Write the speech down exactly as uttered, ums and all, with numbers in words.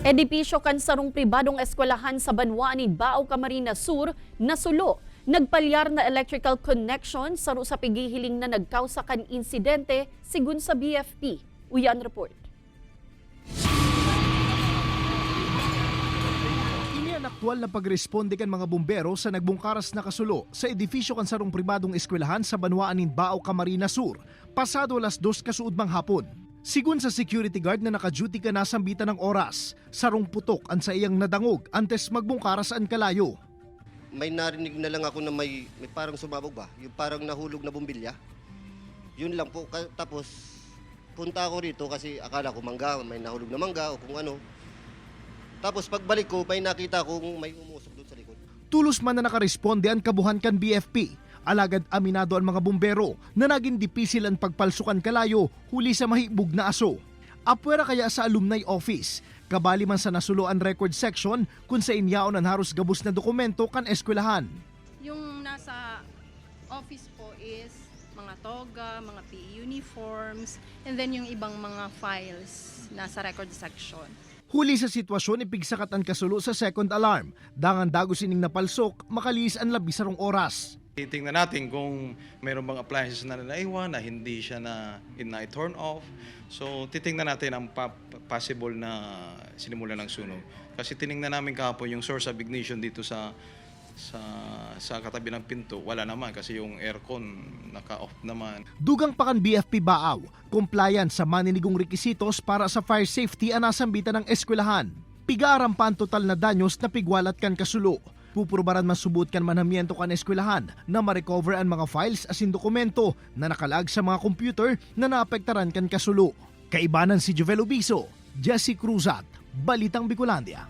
Edipisyo kan sarong pribadong eskwelahan sa banwaan nin Bao, Camarines Sur, nasulo. Nagpalyar na electrical connection, saro sa pighihiling na nagkausa kan insidente, sigon sa B F P. Uya an report. Ini an aktual na pagresponde kan mga bumbero sa nagbungkaras na kasulo sa edipisyo kan sarong pribadong eskwelahan sa banwaan nin Bao, Camarines Sur, pasado alas dos kasuodmang hapon. Sigon sa security guard na naka-duty kan nasambitan na oras, sarong putok an saiyang nadangog antes magbungkaras an kalayo. May narinig na lang ako na may, may parang sumabog ba? Yung parang nahulog na bombilya. Yun lang po. Ka- tapos, punta ako rito kasi akala ko mangga, may nahulog na mangga o kung ano. Tapos pagbalik ko, may nakita kong may umusok doon sa likod. Tolos man na nakaresponde an kabuhan kan B F P, alagad aminado an mga bumbero na nagin dipisil an pagpalsok kan kalayo huli sa mahibog na aso. Apwera kaya sa alumni office, kabali man sa nasulo an record section kun saen yaon an haros gabos na dokumento kan eskwelahan. Yung nasa office po is mga toga, mga P E uniforms, and then yung ibang mga files nasa record section. Huli sa sitwasyon, ipigsakat an kasulo sa second alarm. Dangan dagos ining napalsok, makalihis an labing sarong oras. Titingnan natin kung mayroon bang appliances na naiwan na hindi siya na, na turn off. So, titingnan natin ang pa- possible na sinimulan ng sunog. Kasi tiningnan namin kahapon yung source of ignition dito sa sa sa katabi ng pinto, wala naman kasi yung aircon naka-off naman. Dugang pa kan B F P Bao, compliant sa maninigong requisitos para sa fire safety an nasambitan na eskwelahan. Pigaaram pa an total na danyos na pigwalat kan kasulo. Pupurbaran man subot kan manhamiento kan eskwelahan na ma-recover an mga files asin dokumento na nakalaag sa mga computer na naapektaran kan kasulo. Kaibanan si Jovel Obiso, Jesse Cruzat, Balitang Bicolandia.